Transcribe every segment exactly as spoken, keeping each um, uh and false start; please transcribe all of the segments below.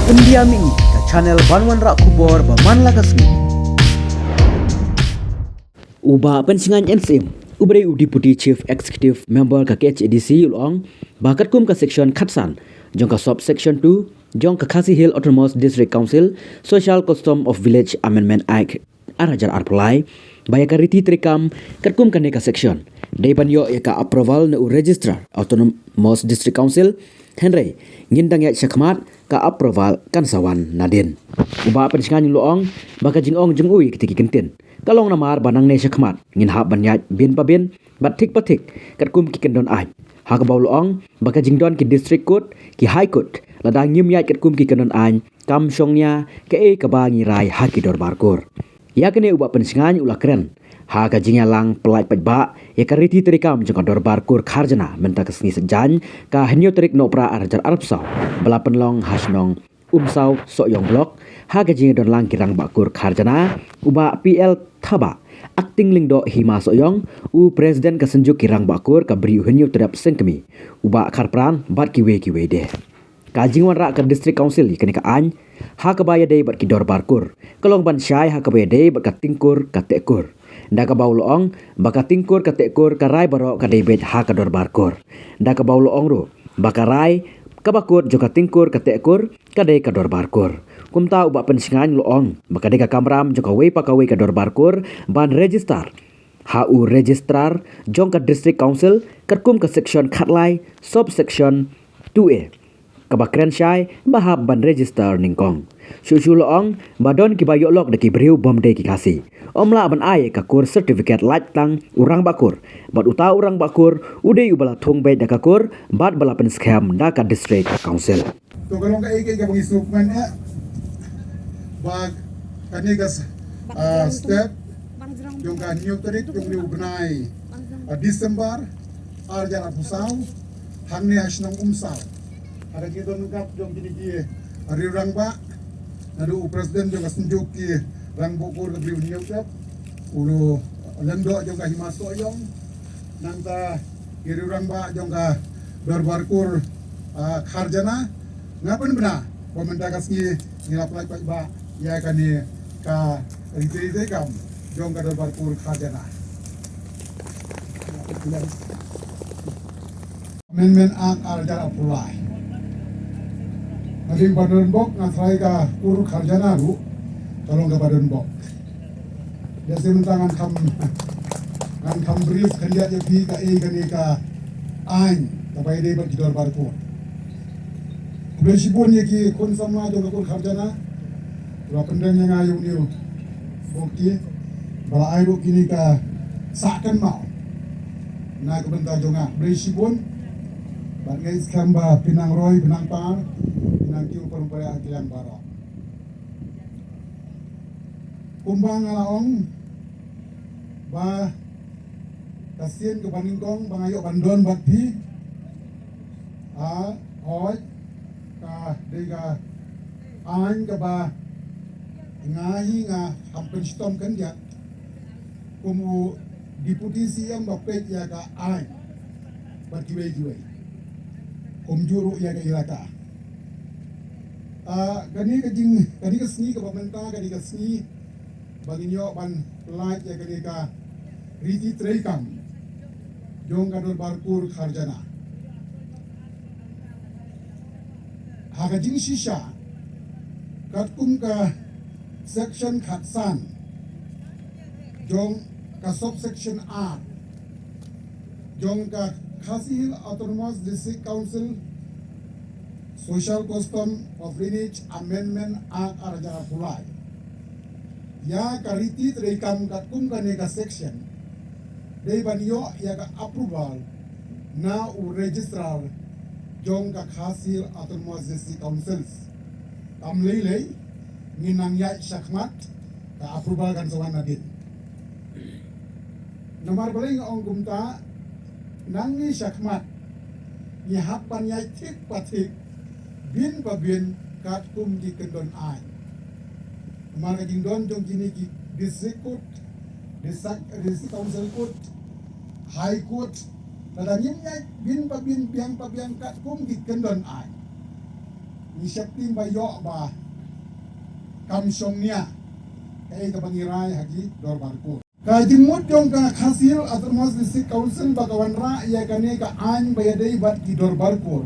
Pyndiam ïa ka channel ban wanrah khubor ba man la ka sngi. U Bah Penshngain N S M, u ba dei u Deputy Chief Executive Member ka K H A D C, u la ong ba katkum ka section khatsan jong ka sub section two jong ka Khasi Hills Autonomous District Council Social Custom of Village Amendment Act ar hajar arphew lai, ba ïa ka riti treikam katkum kane ka section dei ban ïoh ïa ka approval na u Registrar Autonomous District Council, hynrei ngin dang ïaid shakhmat, ka approval kan sa wan nadien. U Bah Penshngain u la ong ba ka jingong jong u ïa kiti ki kyntien ka long namar ba nangne shakhmat ngin hap ban ïaid bynta bynta bad thik pa thik katkum ki kyndon aiñ. Ha kaba u la ong ba ka jingdon ki District Court, ki High Court, lada ngim ïaid katkum ki kyndon aiñ, kam shong nia kaei kaba ngi rai ha ki dorbar kur. Ïa kane u Bah Penshngain u la kren ha ka jingïalang pyllait paidbah ïa ka riti treikam jong ka dorbar kur Kharjana mynta ka sngi Saitjaiñ, ka hynñiew tarik Nohprah ar hajar arphew saw, ba la pynlong ha shnong Umsaw Sohiong Block, ha ka jingdon lang ki rangbah kur Kharjana, u Bah P L Thabah, Acting Lyngdoh Hima Sohiong, u President ka Synjuk ki Rangbah Kur, ka Bri u Hynñiewtrep Sengkmie, u Bah Kharpran bad kiwei kiwei de. Ka jingwanrah ka District Council ïa kane ka aiñ ha kaba ïadei bad ki dorbar kur ka long ban shai ha kaba ïadei bad ka tyngkur ka tehkur. Da kaba u la ong ba ka tyngkur ka tehkur ka rai baroh ka dei beit ha ka dorbar kur. Da kaba u la ong ruh ba ka rai kaba kut jong ka tyngkur ka tehkur ka dei ka dorbar kur. Kumta u Bah Penshngain u la ong ba ka dei ka kamram jong kawei pa kawei ka dorbar kur ban register ha u Registrar jong ka District Council katkum ka section khatlai, sub section two A, kaba kren shai ba hap ban register nyngkong. Shuh shuh u la ong ba don kiba ïoh lok da ki briew bym dei ki Khasi. Ym lah ban ai ka kur certificate lait tang u rangbah kur, bad uta u rangbah kur u dei uba la thung beit da ka kur bad ba la pynskhem da ka District Council. To ka long kaei kaei kaba ngi sngewkmen eh ba kane ka s-, ah, step jong ka hynñiew tarik jong une u bnai, ah, December ar hajar arphew saw, hangne ha shnong Umsaw, ha ka jingdon ryngkat jong kine ki, ah, riew rangbah, naduh u President jong ka Synjuk ki Rangbah Kur ka Bri u Hynñiewtrep, u Lyngdoh jong ka Hima Sohiong, nangta ki riew rangbah jong ka Dorbar Kur, ah, Kharjana. Nga pynbna ba mynta ka sngi ngi la pyllait paidbah ïa kane ka riti treikam jong ka Dorbar Kur Kharjana. Amendment Act ar hajar arphew lai. Nga dei ba don bok, nga tharai ka kur Kharjana ruh ka long kaba don bok. Ïa, te mynta ngan kham, ngan kham brief khyndiat ïa phi kaei kane ka aiñ kaba ïadei bad ki dorbar kur. Khublei shibun ïa ki khun samla jong ka kur Kharjana, ba pyndonkam ïa nga ïa une u bok ki, ba la ai ruh kine ki sah kynmaw na ka bynta jong nga. Khublei shibun. Bad nga ngeit skhem ba phin nang roi, phin nang par, phin nang kiew para para ha ki liang baroh. Kumba nga la ong ba ka sien kaba nyngkong ba nga ïoh ban don bad phi, a, hooid, ka dei ka aiñ kaba nga hi nga kham pynshitom khyndiat kum u Deputy C M ba peit ïa ka aiñ bad kiwei kiwei, kumjuh ruh ïa ka elaka. Ah, kane ka jing, kane ka sngi kaba mynta, kane ka sngi ba ngin ïoh ban pyllait ïa kane ka riti treikam jong ka Dorbar Kur Kharjana. Ha ka jingshisha, katkum ka section khatsan jong ka subsection R jong ka Khasi Hills Autonomous District Council Social Custom of Lineage Amendment Act ar hajar arphew lai. Ïa ka riti treikam katkum kane ka section dei ban ïoh ïa ka approval na u registrar jong ka Khasi Hills Autonomous District Councils. Kam lei lei, ngin nang ïaid shakhmat, ka approval kan sa wan nadien. Namar balei nga ong kumta, nangne shakhmat ngi hap ban ïaid thik pa thik, bynta bynta katkum ki kyndon aiñ. Namar ka jingdon jong kine ki District Court, District, District Council Court, High Court, lada ngim ïaid bynta bynta, biang pa biang katkum ki kyndon aiñ, Ngi sheptieng ba ïoh ba kam shong nia kaei kaba ngi rai ha ki dorbar kur. Ka jingmut jong ka Khasi Hills Autonomous District Council ba ka wanrah ïa kane ka aiñ ba ïadei bad ki dorbar kur,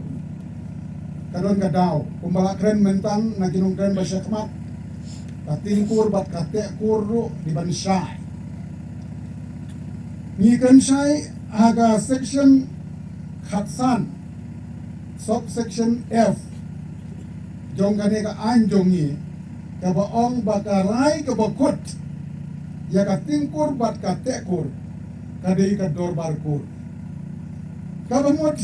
ka don ka daw kumba la kren mynta na ki nongkren ba shakhmat. Ka tieng kur bad ka teh kur ruh dei ban shai. Ngi kren shai ha ka section khatsan, subsection F jong kane ka aiñ jong ngi, kaba ong ba ka rai kaba kut ïa ka tieng kur bad ka teh kur ka dei ka dorbar kur. Kaba mut,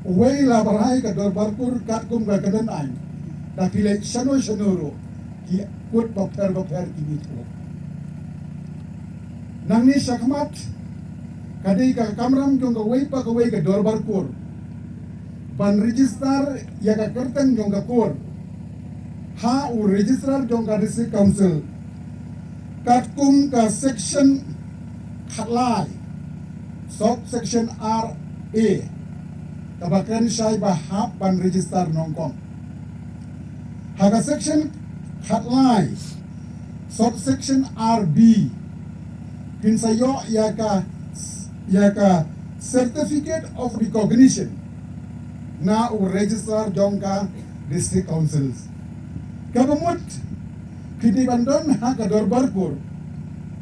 uwei la ba rai ka dorbar kur katkum ka kyrdan aiñ, da phi leit shano shano ruh ki kut bapher bapher ki mithmuh. Nangne shakhmat, ka dei ka kamram jong kawei pa kawei ka dorbar kur ban register ïa ka kyrteng jong ka kur ha u registrar jong ka District Council, katkum ka section khatlai, subsection R A, kaba kren shai ba hap ban register nyngkong. Ha ka section khatlai, subsection R B, phin sa ïoh ïa ka, ïa ka certificate of recognition na u registrar jong ka District Councils. Kaba mut, phi dei ban don ha ka dorbar kur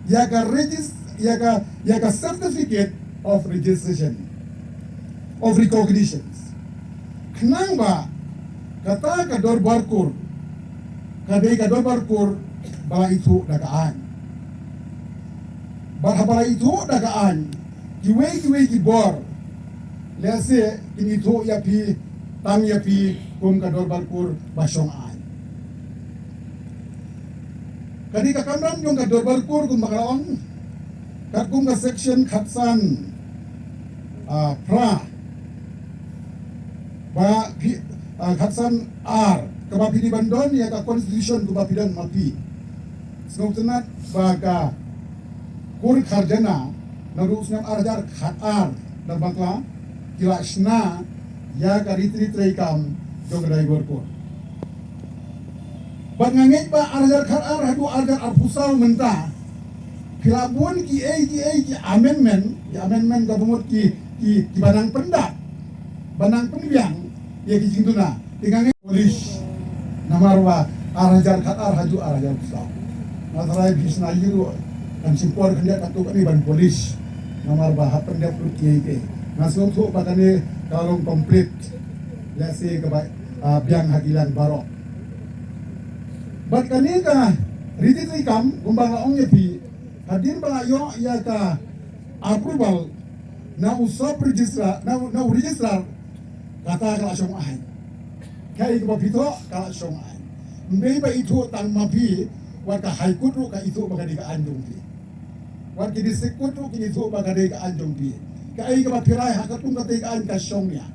ïa ka regis-, ïa ka, ïa ka certificate of registration, of recognitions. Khnang ba kata ka dorbar kur ka dei ka dorbar kur ba la ithuh da ka aiñ. Bad haba la ithuh da ka aiñ, kiwei kiwei ki bor, lehse kin ithuh ïa phi, tang ïa phi kum ka dorbar kur ba shong aiñ. Ka dei ka kamram jong ka dorbar kur kumba ka la ong, katkum ka section khatsan, ah, phra, ba phi, ah, khatsan R, kaba phi dei ban don ïa ka constitution kaba phi don ma phi. Sngewtynnat ba ka kur Kharjana naduh snem ar hajar khatar da bakla ki la shna ïa ka riti treikam jong ka dorbar kur. Bad nga ngeit ba ar hajar khatar haduh ar hajar arphew saw mynta phi la bun kiei kiei ki amendment, ki amendment kaba mut ki, ki, kiba nang pynda, ba nang pynbiang ïa ki jingduna. Te nga ngeit polish namar ba ar hajar khatar haduh ar hajar arphew saw. Nga tharai phi shna ïa ruh kan shim por khyndiat katto katne ban polish namar ba hap pyndep lut kiei kiei. Nga sngewthuh ba kane ka long complete, lehse kaba, ah, biang ha ki liang baroh. Bad kane ka riti treikam kumba nga ong ïa phi, hadien ba la ïoh ïa ka approval na u sub registrar, na u, na u registrar, kata ka la shong aiñ. Kaei kaba phi thoh ka la shong aiñ. Ym dei ba ithuh tang ma phi, wat ka High Court ruh ka ithuh ba ka dei ka aiñ jong phi. Wat ki District Court ruh kin ithuh ba ka dei ka aiñ jong phi. Kaei kaba phi rai ha katkum katei ka aiñ ka shong nia.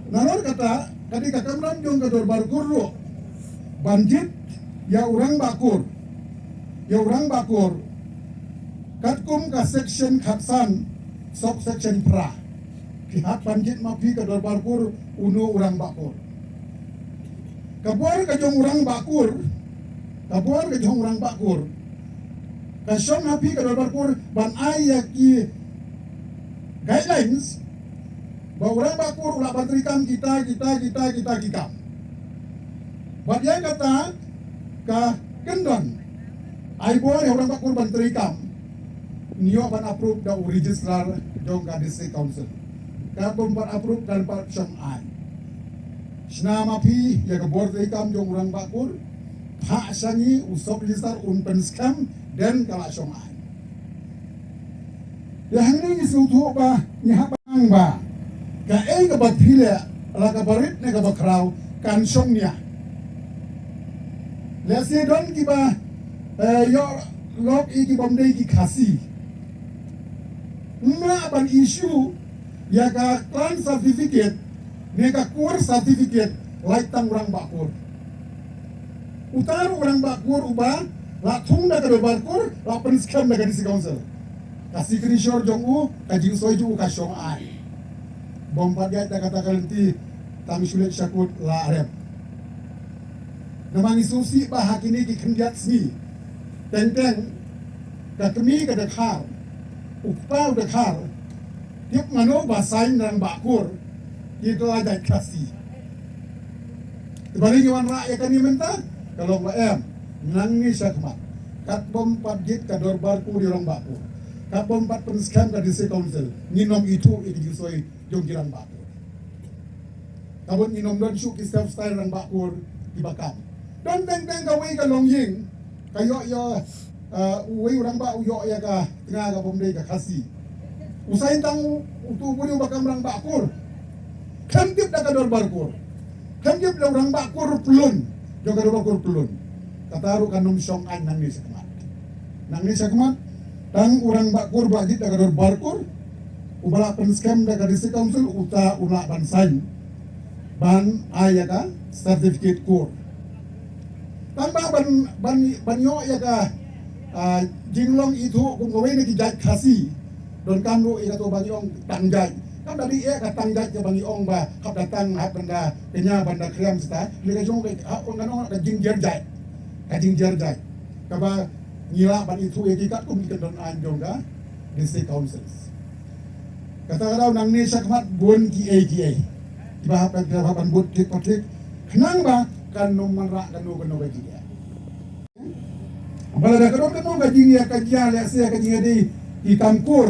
Nalor kata, ka dei ka kamram jong ka dorbar kur ruh ban jied ïa u rangbah kur, ïa u rangbah kur katkum ka section khatsan, subsection phra. Phi hap ban jied ma phi ka dorbar kur uno u rangbah kur. Ka bor ka jong u rangbah kur, ka bor ka jong u rangbah kur ka shong ha phi ka dorbar kur ban ai ïa ki guidelines ba u rangbah kur u lah ban treikam kita, kita, kita, kita ki kam. Bad ïa kata ka kyndon ai bor ïa u rangbah kur ban treikam, ngi ïoh ban approve da u registrar jong ka District Council. Katba ym pat approve kan pat shong aiñ. Shna ma phi ïa ka bor treikam jong u rangbah kur, phah sha ngi u sub registrar un pynskhem, then ka la shong aiñ. Ïa hangne ngi sngewthuh ba ngi hap ban nang ba kaei kaba phi leh, la kaba rit ne kaba khraw, kan shong nia. Lehse don kiba, eh, ïoh lok ïa ki bym dei ki Khasi. Ym lah ban issue ïa ka clan certificate ne ka kur certificate lait tang u rangbah kur. Uta ruh u rangbah kur uba la thung da ka dorbar kur, la pynskhem da ka District Council, ka signature jong u, ka jingsoi jong u ka shong aiñ. Bym pat ïaid da kata ka lynti Tang shu leit sha kut la rem. Namar ngi sngewsih ba ha kine ki khyndiat sngi, teng teng ka kmie ka dkhar, u kpa u dkhar, tip mano ba saiñ rangbah kur, ki la jait Khasi. Te balei ngi wanrah ïa kane mynta? Ka long ba em, nangne shakhmat, kat bym pat jied ka dorbar kur ïa u rangbah kur, kat bym pat pynskhem ka District Council, ngin ym ithuh ïa ki jingsoi jong ki rangbah kur. Ka mut ngin ym don shuh ki self style rangbah kur kiba kam. Don teng teng kawei ka longïing, ka ïoh ïa, eh, uwei u rangbah u ïoh ïa ka tnga kaba ym dei ka Khasi. U saiñ tang u, utu u briew ba kam rangbah kur. Khlem tip da ka dorbar kur. Khlem tip da u rangbah kur Pyllun. Jong ka dorbar kur Pyllun. Kata ruh kan ym shong aiñ nangne shakhmat. Nangne shakhmat, tang u rangbah kur ba jied da ka dorbar kur, uba la pynskhem da ka District Council, uta u lah ban saiñ ban ai ïa ka certificate kur. Tang ba ban, ban, ban ïoh ïa ka, ah, jinglong ithuh kum kawei na ki jait Khasi. Donkam ruh ïa kato ba ngi ong tang jait. Kam da dei ïa ka tang jait kaba ngi ong ba hap da tang, hap ban da kñia, ban da khriam sita. Lei ka jong ka, hap ban da ong ka jingjer jait. Ka jingjer jait. Kaba ngi lah ban ithuh ïa ki katkum ki kyndon aiñ jong ka District Councils. Kata ka daw nangne shakhmat bun kiei kiei kiba hap ban, kiba hap ban bud thik pa thik. Khnang ba kan ym wanrah kano kano ka jingeh. Ba lada ka don kano ka jingeh ka jia, lehse ka jingeh dei ki kam kur,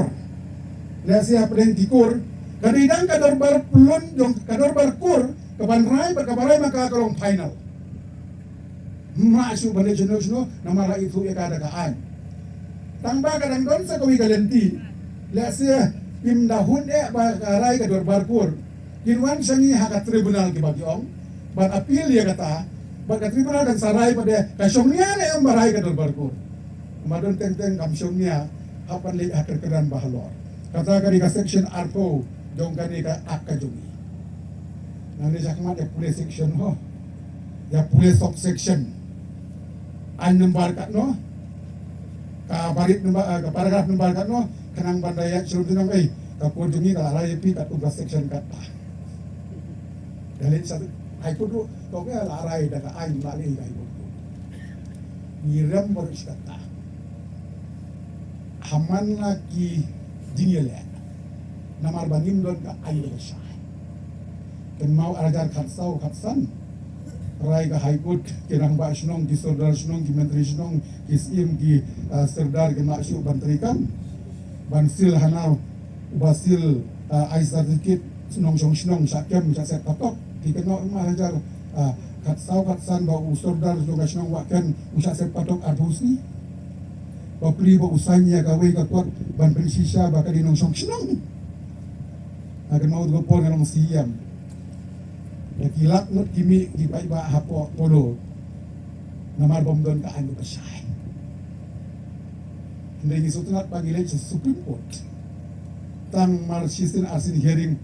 lehse hapdeng ki kur, ka dei dang ka dorbar Pyllun jong ka dorbar kur kaban rai, bad kaba rai ma ka ka long final. Ym lah shuh ban leit shano shano namar la ithuh ïa ka da ka aiñ. Tang ba ka dang don sa kawei ka lynti, lehse ym da hun eh ba ka rai ka dorbar kur, kin wan sha ngi ha ka tribunal kiba ki ong ban appeal ïa kata, bad ka tribunal kan sa rai pat de ka shong nia ne em ba rai ka dorbar kur. Namar don teng teng kam shong nia, hap ban leit ha kyrdan ba halor. Kata ka dei ka section arphew jong kane ka Act ka jong ngi. Nangne shakhmat ïa pule section ho, ïa pule subsection. Aiñ number katno, ka barit number, eh, ka paragraph number katno, khnang ban da ïa shlur, te nang, eh, ka kur jong ngi ka la rai ïa phi katkum ka section kata. Da leit sha High Court ruh, to ka la rai da ka aiñ, la leh ka High Court. Ngi rem baroh shi katta. Ha man la ki jingïaleh. Namar ba ngim don ka aiñ kaba shai. Kynmaw ar hajar khatsaw khatsan, rai ka High Court, ki rangbah shnong, ki sordar shnong, ki myntri shnong, ki syiem, ki, ah, sordar, ki la shu ban treikam ban seal hana uba seal, ah, ai certificate nongshong shnong, shah kem, shah set patok. Ki kynmaw ar hajar, ah, khatsaw khatsan ba u sordar jong ka shnong Wahken u shah set patok arphew sngi. Bapli ba u saiñ ïa kawei ka kot ban pynshisha ba ka dei nongshong shnong. Nga kynmaw uto ka por nga long C E M. Ïa ki lak ngut ki mih ki paidbah hapoh Polo namar bym don ka aiñ kaba shai. Hynrei ngi sngewtynnat ba ngi leit sha Supreme Court. Tang mar shisien arsien hearing,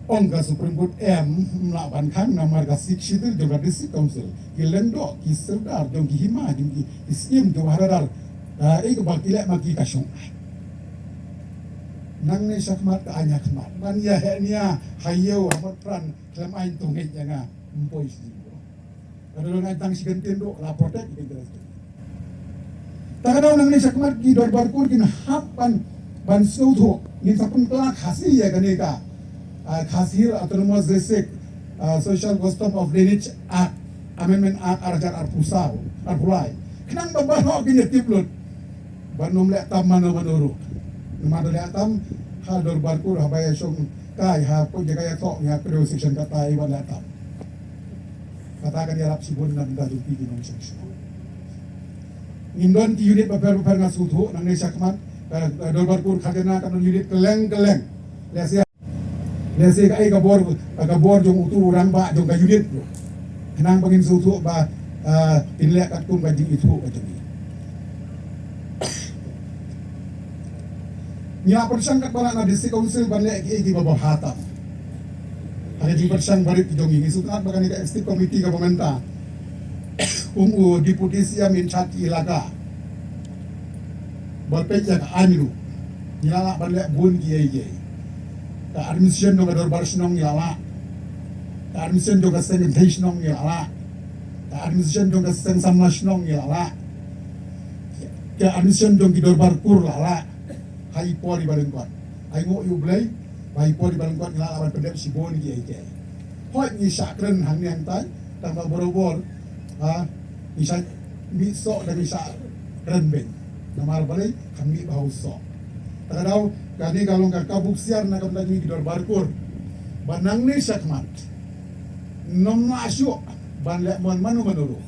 ong ka Supreme Court em, ym lah ban khang namar ka Sixth Schedule jong ka District Council, ki lyngdoh, ki sordar jong ki hima, jong ki, ki syiem, ki wahadadar, ka ei kaba ki leh ma ki ka shong aiñ. Nangne shakhmat ka aiñ ha khmat, ban ïa heh nia ha ïew ha mot pran khlem aiñ, to ngeit ïa nga, ym poi shisien. Ka don ai tang shi kyntien ruh la protect ïa ka interest. Ta ka daw nangne shakhmat ki dorbar kur kin hap ban, ban sngewthuh, ngin sa pynkylla Khasi ïa kane ka, ah, Khasi Hills Autonomous District, ah, Social Custom of Lineage Act, Amendment Act ar hajar arphew saw, arphew lai. Khnang ba baroh kin ïa tip lut. Ban ym leh tam mano mano ruh. Namar da leh tam ha dorbar kur, haba ïa shong kai ha pud ïa ka ïathoh ïa ka section kata, ïa ban leh tam. Kata kan ïarap shibun na bynta jong phi ki nongshong shnong. Ngim don ki unit bapher bapher, nga sngewthuh nangne shakhmat, eh, eh, dorbar kur khajana kan don unit kylleng kylleng. Lehse, lehse kaei ka bor, ka bor jong utu u rangbah jong ka unit ruh. Khnang ba ngin sngewthuh ba, eh, kin leh katkum ka jingithuh ka jong ngi. Ngi la pyrshang katba lah na District Council ban leh kiei kiba bha tam ha ka jingpyrshang barit ki jong ngi. Ngi sngewtynnat ba kane ka Executive Committee kaba mynta, kum u Deputy C M in charge ki ilaka, ba peit ïa ka aiñ ruh, ngi la lah ban leh bun kiei kiei. Ka administration jong ka dorbar shnong ngi la lah. Admission jong ka seng kynthei shnong ngi la lah. Ka admission jong ka seng samla shnong ngi la lah. Ka admission jong ki dorbar kur la lah. Ha i por i ba lyngkot. Ai nguh ïa U Blei ba ha i por i ba lyngkot ngi la lah ban pyndep shibun kiei kiei. Hooid ngi shah kren hangne hangtai, tang ba barabor, ha, ngi shah mih soh da ngi shah kren beiñ. Namar balei, kam mih bha u soh. Te ka daw kane ka long ka kabu ksiar na ka bynta jong ngi ki dorbar kur ba nangne shakhmat ym lah shuh ban leh mon mano mano ruh.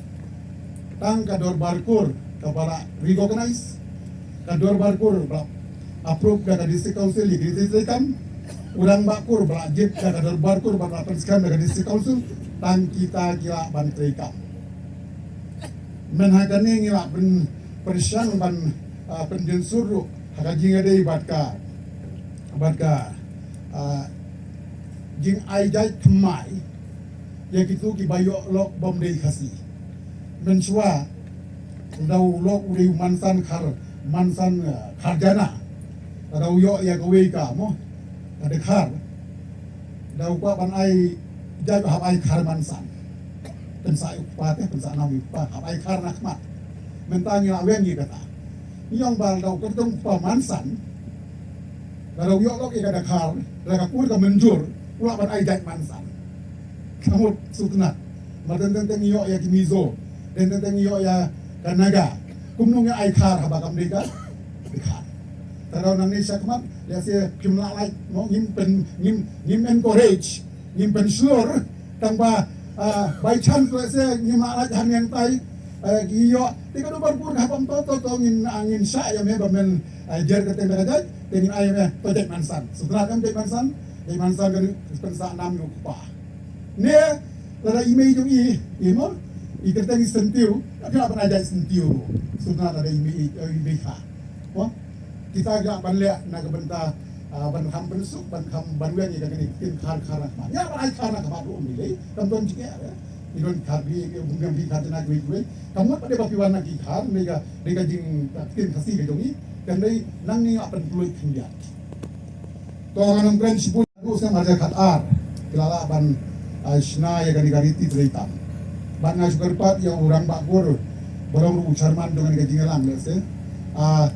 Tang ka dorbar kur kaba la recognize, ka dorbar kur ba la approve da ka District Council ïa ki riti treikam, u rangbah kur ba la jied da ka dorbar kur ba la pynskhem da ka District Council, tang kita ki lah ban treikam. Mynta ha kane ngi lah pyn-, pyrshang ban, ah, pynjynjar ruh ha ka jingïadei bad ka, bad ka, ah, jingai jait thymmai ïa kito kiba ïoh lok bym dei Khasi. Mynshuwa lada u lok u dei u mansan khar, mansan, ah, khar jana, lada u ïoh ïa kawei ka, mo, ka dkhar, da u kwah ban ai jait, hap ai khar mansan. Pynsah ïa u kpa te, pynsah nam ïa u kpa, hap ai khar na khmat. Mynta ngi la weng ïa kata. Ngi ong ba lada u kyrtong u kpa mansan, lada u ïoh lok ïa ka dkhar, lada ka kur ka mynjur, u lah ban ai jait mansan. Ka mut sngewtynnat. Namar teng teng teng ngi ïoh ïa ki Mizo, teng teng teng ngi ïoh ïa ka Naga. Kumno ngi ai khar haba kam dei ka dkhar? Te nangne shakhmat lehse phim lah lait, mo, ngim pyn, ngim, ngim encourage, ngim pynshlur, tang ba, ah, by chance lehse ngim lah lait hangne hangtai, eh, ki ïoh, te ka dorbar kur ka hap ban to to to ngin, ah, ngin shah ïa me ba men, eh, jer kyrteng da ka jait, te ngin ai ïa me to jait mansan. Sngewtynnat em, jait mansan, jait mansan ka dei pynsah nam ïa u kpa. Ne lada i mei jong i, i, mo, i kyrteng i Syntiew, ka lah ban ai jait Syntiew ruh. Sngewtynnat lada i mei, i, i mei kha. Mo? Kita ki lah ban leh na ka bynta, ah, ban kham pynsuk, ban kham, ban weng ïa kane ka ktien khar, khar na khmat. Ïa ban ai khar na khmat ruh ym lei, kam don jingeh, eh. I don khar bri, i bun khar jana kiwei kiwei. Ka mut pat de ba phi wan na ki khar, ne ka, ne ka jing, ka ktien Khasi ka jong i, kan dei nangne nga pynpluid khyndiat. To ngan ym kren shibun. Ruh snem ar hajar khatar ki la lah ban, ah, shna ïa kane ka riti treikam. Bad nga shu kyrpad ïa u rangbah kur ba long ruh u chairman jong kane ka jingïalang lehse, ah,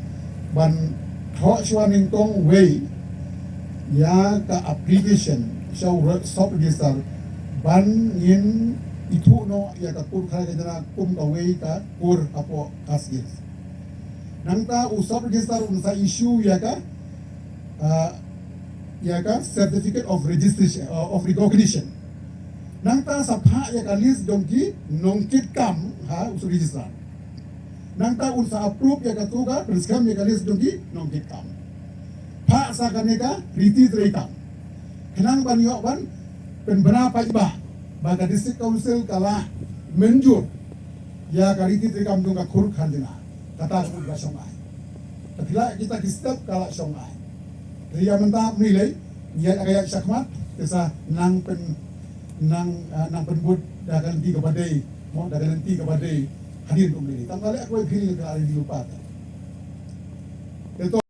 ban thoh shuwa nyngkong wei ïa ka application sha u re-, sub register ban ngin ithuh noh ïa ka kur khar ka jana kum kawei ka kur hapoh Khasi Hills. Nangta u sub register un sa issue ïa ka, ah, ïa ka certificate of registration, uh, of recognition. Nangta sa phah ïa ka list jong ki nongkitkam ha u sub registrar. Nangta un sa approve ïa kato ka, pynskhem ïa ka list jong ki nongkitkam. Phah sa kane ka riti treikam. Khnang ban ïoh ban pynbna paidbah ba ka District Council ka la mynjur ïa ka riti treikam jong ka kur khar jana. Kata ka mut ba shong ai. Te phi lah kita ki step ka la shong ai. Te ïa mynta ym lei, ïa ka ïa shakhmat, te sa nang pyn, nang, ah, nang pynbud da ka lynti kaba dei, mo, da ka lynti kaba dei hadien ym lei. Tang ka leh kawei phi ka la ri lypa. Te to